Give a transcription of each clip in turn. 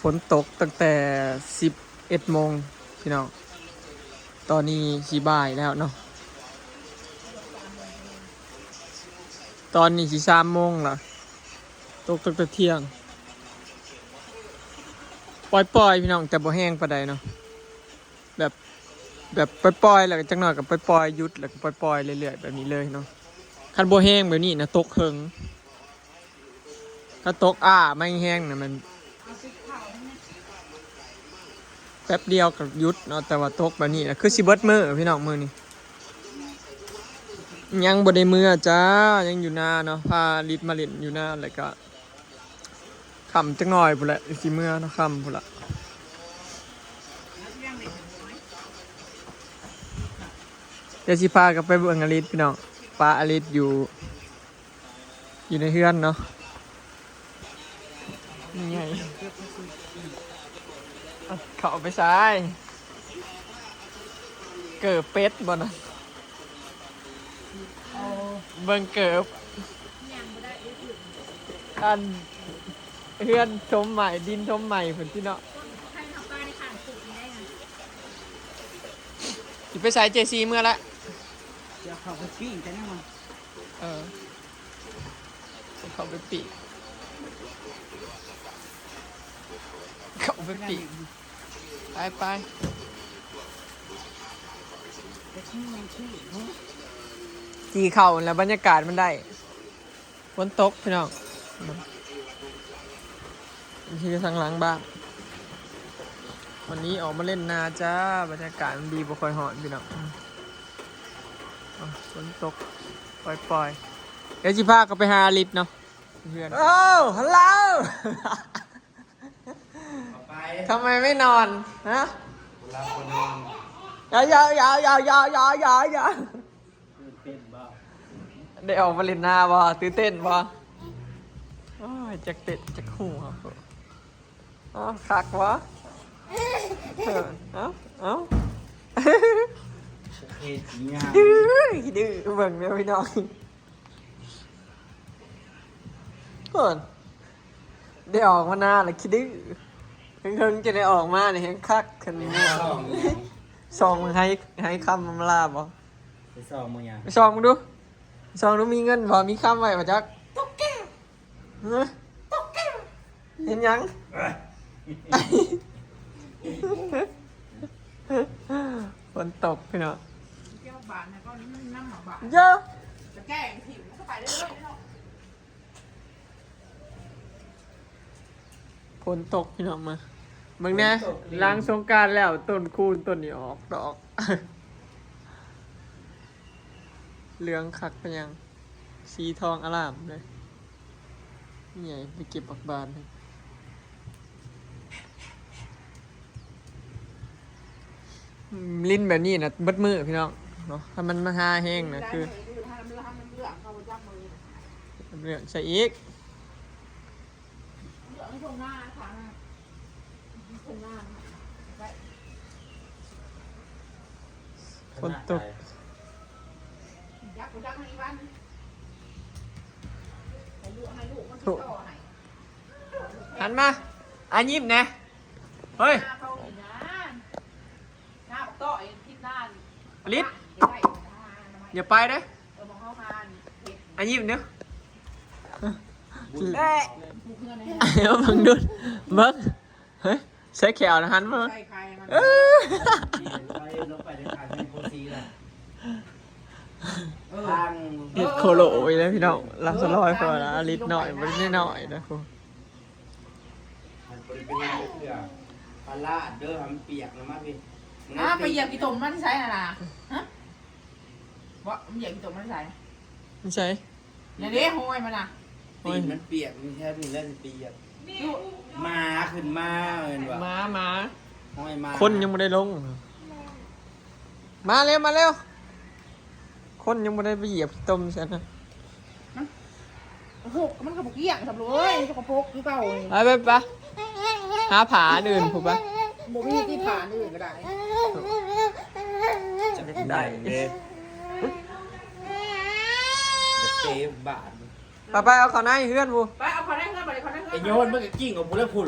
ຝົນຕົກຕັ້ງແຕ່ສິບເອັດໂມງພີ່ນ້ອງ, ຕອນນີ້ຊິບ່າຍແລ້ວເນາະ, ຕອນນີ້ຊິສາມໂມງລະ, ຕົກຕັ້ງແຕ່ທ່ຽງ. ປ່ອຍໆ ພີ່ນ້ອງ, ແຕ່ບໍ່ແຮງປານໃດເນາະ, ແບບ ແບບປ່ອຍໆ ແລ້ວກໍຈັກໜ້ອຍກໍປ່ອຍໆ ຢຸດ ແລ້ວກໍປ່ອຍໆ ເລື້ອຍໆ ແບບນີ້ເລີຍເນາະ. ຄັນບໍ່ແຮງແບບນີ້ນະ ຕົກເຫິງ. ຖ້າຕົກອ້າມາແຮງໆ ນະ ມັນແປັບດຽວກໍຢຸດເນາະ, ແຕ່ວ່າຕົກແບບນີ້ນະ ຄືຊິເບິດມື້ພີ່ນ້ອງ ມື້ນີ້. ຍັງບໍ່ໄດ້ເມືອຈ້າ, ຍັງຢູ່ນາເນາະ, ພາລິດມາຫຼິ້ນຢູ່ນາ ແລ້ວກໍ ຄ່ຳຈັກໜ້ອຍພຸ້ນແຫຼະ ຊິເມືອເນາະ, ຄ່ຳພຸ້ນລະ. ດຽວຊິພາກັນໄປເບິ່ງອາລິດພີ່ນ້ອງ, ປະອາລິດຢູ່ ຢູ່ໃນເຮືອນເນາະ. ນີ້ໄງ ເຂົ້າໄປຊາຍ ເກີບເປັດບໍ່ນະ? ເບິ່ງເກີບ ອັນ ເຮືອນຖົມໃໝ່ ດິນຖົມໃໝ່ພຸ້ນຕິເນາະ. ຊິໄປໃສເຈຊີ ເມືອລະ? ຈະເຂົ້າໄປປີ້ງແຕ່ແນວມັນ ເອີ ເຂົ້າໄປປີ້ງ ເຂົ້າໄປປີ້ງ ໄປໆ ຈີ່ເຂົ້າແລ້ວບັນຍາກາດມັນໄດ້. ຝົນຕົກພີ່ນ້ອງ, ນີ້ຄືທາງຫຼັງບ້ານ. ວັນນີ້ອອກມາຫຼິ້ນນາຈ້າ, ບັນຍາກາດມັນດີ ບໍ່ຄ່ອຍຮ້ອນພີ່ນ້ອງ. ອາ ຝົນຕົກປ່ອຍໆ, ດຽວຊິພາກັນໄປຫາອາລິດເນາະ ເພື່ອນ. ໂອ້ ຮັລໂຫຼ ໄປ ທຳໄມໄມ່ນອນ ຮະ? ບໍ່ຫຼັບບໍ່ນອນ ຢ່າ ຢ່າ ຢ່າ ຢ່າ ຢ່າ ຢ່າ ຕື່ນເຕັ້ນບໍ່? ໄດ້ອອກມາຫຼິ້ນນາບໍ່? ຕື່ນເຕັ້ນບໍ່? ໂອ້ຍ ຈັກເຕັ້ນຈັກຫົວ. ເອົ້າ ຄັກບໍ່? ເອີ ເອົ້າ ເອົ້າ ເຮັດຫຍັງ? ຂີ້ດື້ ຂີ້ດື້ ເບິ່ງແມ່ພີ່ນ້ອງ ເພິ່ນ ໄດ້ອອກມານາແລ້ວຂີ້ດື້, ເທິງໆ ຈະໄດ້ອອກມານີ້ແຮງຄັກ. ຄັນ ໄປສ່ອງຫຍັງ? ສ່ອງໃຫ້ ໃຫ້ຄຳອຳລາບໍ່? ໄປສ່ອງເບິ່ງຫຍັງ? ໄປສ່ອງເບິ່ງດູ ສ່ອງດູມີເງິນບໍ່ ມີຄຳໄວ້ບໍ່ຈັກ? ຕົກແກ້ວ ຮະ? ຕົກແກ້ວ ເຮັດຫຍັງ? ຝົນຕົກພີ່ນ້ອງ ແກ້ວບາດນະ ກໍນຳມາບາດ ເຢີະ ແກ້ວ ມັນກໍໄປເລື້ອຍໆເນາະ. ຝົນຕົກພີ່ນ້ອງ ມາເບິ່ງແດ່ ຝົນຕົກ ຫຼັງສົງການແລ້ວ ຕົ້ນຄູນຕົ້ນນີ້ອອກດອກ ເຫຼືອງຄັກປານຫຍັງ ສີທອງອະລາມເລີຍ. ນີ້ໄງ ໄປເກັບຜັກບານ. ຫຼິ້ນແບບນີ້ນະເບິດມື້ພີ່ນ້ອງເນາະ, ຖ້າມັນມາຫາແຮງນະ ຄືເລື່ອງໃສ່ອີກ ຝົນຕົກ. ໂທ້ ຫັນມາ ອາຍິ້ມແດ່ ເຮີ້ຍ ອາລິດ ຢ່າໄປເດ້ ອາຍິ້ມເດີ ເບິ່ງດູ ເບິ່ງ ເຮີ້ຍ ໃສ່ແຂ້ວນະ ຫັນມາ ເອີ ເຮັດໂຄໂລອີກແລ້ວພີ່ນ້ອງ ລາວສະລອຍ ເພາະວ່າອາລິດນ້ອຍ ບໍ່ໄດ້ນ້ອຍນະ. ມັນບໍ່ໄດ້ໄປເຮັດເທື່ອ ປາລາດເດີ ໃຫ້ມັນປຽກນະ ມາພີ້ ອ້າວ ໄປຢຽບຂີ້ຕົມມັນໃສຫັ້ນນະ ຮະ ບໍ່ ມັນຢຽບຂີ້ຕົມມັນໃສ ມັນໃສ ນັ້ນເດ້ ຮອຍມັນນະ ຕີນມັນປຽກ ມີແຖວນີ້ແຫຼະຊິປຽກ ໝາຂຶ້ນມາແມ່ນບໍ່ ໝາ ໝາ ຮອຍໝາ ຄົນຍັງບໍ່ໄດ້ລົງ ມາເລັວ ມາເລັວ ຄົນຍັງບໍ່ໄດ້ໄປຢຽບຂີ້ຕົມຊັ້ນນະ ໂອ້ໂຫ ມັນກໍບໍ່ກ້ຽງຊຳເລີຍ ມັນສະກະປົກຄືເກົ່ານີ້ ໄປ ໄປ ໄປ ຫາຜ້າອັນອື່ນພຸ້ນໄປ ບໍ່ມີທີ່ຜ້າອັນອື່ນກໍໄດ້ ຈະໄດ້ເດ້ ເຈັບບາດ ໄປ ໄປ ເອົາເຂົ້າໃນເຮືອນພຸ້ນ ໄປ ເອົາເຂົ້າໃນເຮືອນ ບາດນີ້ເຂົ້າໃນເຮືອນ ໄປໂຍນ ມັນກໍກິ້ງອອກພຸ້ນແລ້ວພຸ້ນ.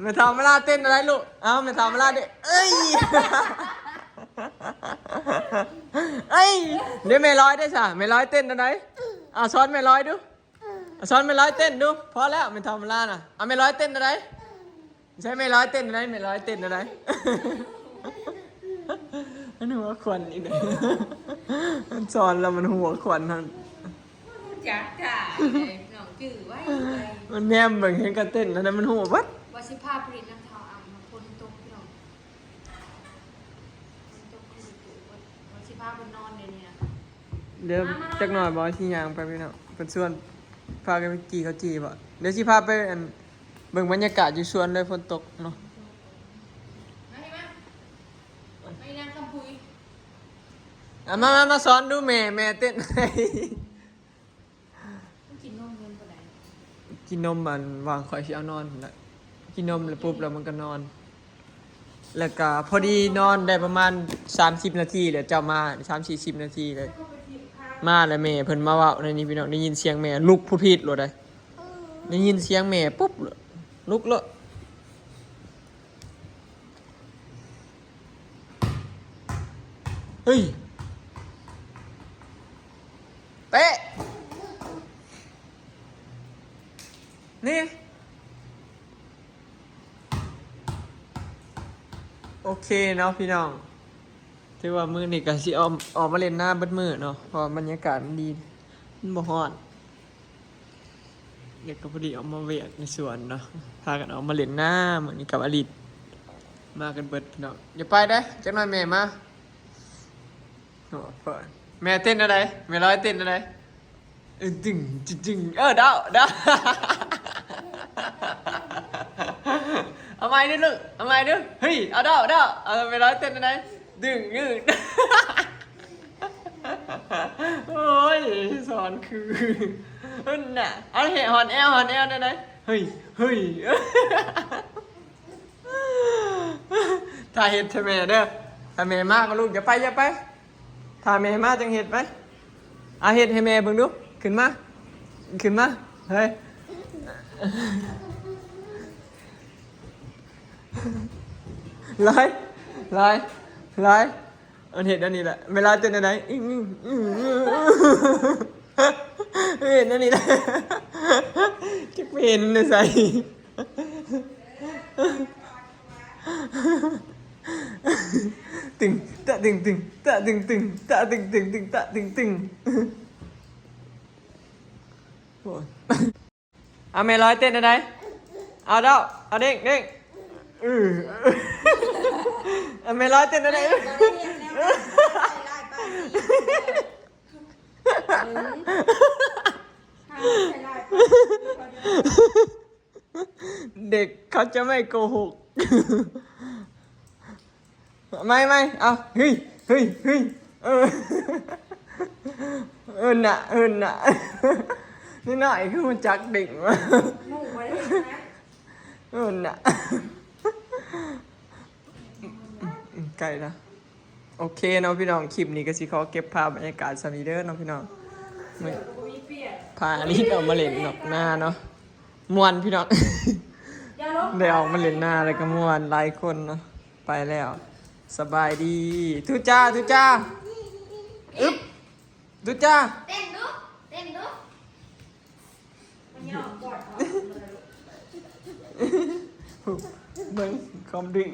ແມ່ເຖົ້າມາລາເຕັ້ນແນວໃດລູກ? ເອົ້າ ແມ່ເຖົ້າມາລາເດ້ ເອີຍ ເອີຍ ເດ້ແມ່ລອຍເດ້ຊະ ແມ່ລອຍເຕັ້ນແນວໃດ? ເອົາສອນແມ່ລອຍດູ ເອົາສອນແມ່ລອຍເຕັ້ນດູ ພໍແລ້ວແມ່ເຖົ້າມາລານະ ເອົາແມ່ລອຍເຕັ້ນແນວໃດ? ໃຊ້ແມ່ລອຍເຕັ້ນແນວໃດ? ແມ່ລອຍເຕັ້ນແນວໃດ? ມັນຫົວຂວັນອີກເດ້ ມັນສອນແລ້ວມັນຫົວຂວັນຫັ້ນ ຮູ້ຈັກທ່າເດ້ ນ້ອງຈື່ໄວ້ ມັນແນມເບິ່ງເຫັນກະເຕັ້ນຫັ້ນນະ ມັນຮູ້ເບິດ ວ່າຊິພາໄປຫຼິ້ນນຳທ້າວອຳ ຝົນຕົກພີ່ນ້ອງ ຝົນຕົກຄືເກີດ ວ່າຊິພາເພິ່ນນອນດຽວນີ້ນະ ດຽວ ມາ ມາ ຈັກໜ່ອຍບໍ່ ຊິຍ່າງໄປພີ່ນ້ອງ ເພິ່ນຊວນ ພາກັນໄປຈີ່ເຂົ້າຈີ່ບໍ່ ດຽວຊິພາໄປ ອັນ ເບິ່ງບັນຍາກາດຢູ່ສວນເດີ ຝົນຕົກເນາະ ມາ ມາ ມາ ນາງຄຳປຸຍ ອ່ະ ມາ ມາ ມາສອນດູແມ່ ແມ່ເຕັ້ນ ກິນນົມເພິ່ນບໍ່ໄດ້ ກິນນົມອັນວ່າງຂ້ອຍຊິເອົານອນຫັ້ນແຫຼະ ກິນນົມແລ້ວປຸບແລ້ວມັນກໍນອນ ແລ້ວກໍພໍດີນອນໄດ້ປະມານສາມສິບນາທີແລ້ວ ເຈົ້າມາສາມສີ່ສິບນາທີເລີຍ ມາແລ້ວແມ່ເພິ່ນມາເວົ້າໃນນີ້ພີ່ນ້ອງ ໄດ້ຍິນສຽງແມ່ລຸກພຸດພີດໂລດເດ້ ໄດ້ຍິນສຽງແມ່ປຸບ ລຸກໂລດ. ເຮີ້ຍ ເຕະ ນີ້ ໂອເຄເນາະພີ່ນ້ອງ ຖືວ່າມື້ນີ້ກໍຊິອອກ ອອກມາຫຼິ້ນນາເບິດມື້ເນາະ ເພາະວ່າບັນຍາກາດມັນດີ ມັນບໍ່ຮ້ອນ. ແລ້ວກໍພໍດີອອກມາວຽກໃນສວນເນາະ ພາກັນອອກມາຫຼິ້ນນາ ມື້ນີ້ກັບອາລິດ ມາກັນເບິດພີ່ນ້ອງ ຢ່າໄປເດີ້ ຈັກໜ້ອຍແມ່ມາ ໂອ້ ແມ່ເຕັ້ນແນວໃດ? ແມ່ລອຍເຕັ້ນແນວໃດ? ເອີ ດຶງ ຈຶງ ເອີ ດາວ ດາວ ເອົາໃໝ່ດູລູກ ເອົາໃໝ່ດູ ເຮີ້ຍ ເອົາ ດາວ ດາວ ເອົາ ແມ່ລອຍເຕັ້ນແນວໃດ? ດຶງ ດຶງ ໂອ້ຍ ສອນຄື ເອີ ນະ ເອົາ ເຮັດ ຫອນແອວ ຫອນແອວແນວໃດ? ເຮີ້ຍ ເຮີ້ຍ ຖ້າເຮັດໃຫ້ແມ່ເດີ້ ຖ້າແມ່ມາກໍລູກ ຢ່າໄປ ຢ່າໄປ ຖ້າແມ່ມາຈັ່ງເຮັດໄປ ເອົາ ເຮັດໃຫ້ແມ່ເບິ່ງດູ ຂຶ້ນມາ ຂຶ້ນມາ ເຮີ້ຍ ຫຼາຍ ຫຼາຍ ຫຼາຍ. ມັນເຮັດແນວນີ້ແຫຼະ ເວລາເຕັ້ນແນວໃດ ເຮັດແນວນີ້ແຫຼະ ຈັກໄປເຫັນໃນໃສ ຕຶງ ຕະ ຕຶງ ຕຶງ ຕະ ຕຶງ ຕຶງ ຕະ ຕຶງ ຕຶງ ຕຶງ ຕະ ຕຶງ ຕຶງ ໂອ້ຍ. ເອົາແມ່ລອຍເຕັ້ນແນວໃດ? ເອົາດາວ ເອົາເດ້ງ ເດ້ງ ເອີ ເອົາແມ່ລອຍເຕັ້ນແນວໃດ? ເດັກເຂົາຈະໄມ່ໂກຫົກ. ໃໝ່ໆ ເອົາ ເຮີ້ຍ ເຮີ້ຍ ເຮີ້ຍ ເອີ ເອີນະ ເອີນະ ນິດໜ້ອຍຄືຮູ້ຈັກເດັກວະ ເອີນະ ໃກ້ລະ ໂອເຄເນາະພີ່ນ້ອງ ຄລິບນີ້ກໍຊິຂໍເກັບພາບບັນຍາກາດສ່ຳນີ້ເດີເນາະພີ່ນ້ອງ ພາອາລິດອອກມາຫຼິ້ນນອກນາເນາະ. ມ່ວນພີ່ນ້ອງ ໄດ້ອອກມາຫຼິ້ນນາແລ້ວກໍມ່ວນຫຼາຍຄົນເນາະ ໄປແລ້ວ ສະບາຍດີ ທຸຈ້າ ທຸຈ້າ ອຶບ ທຸຈ້າ ເຕັ້ນດູ ເຕັ້ນດູ ເບິ່ງຄວາມດື້.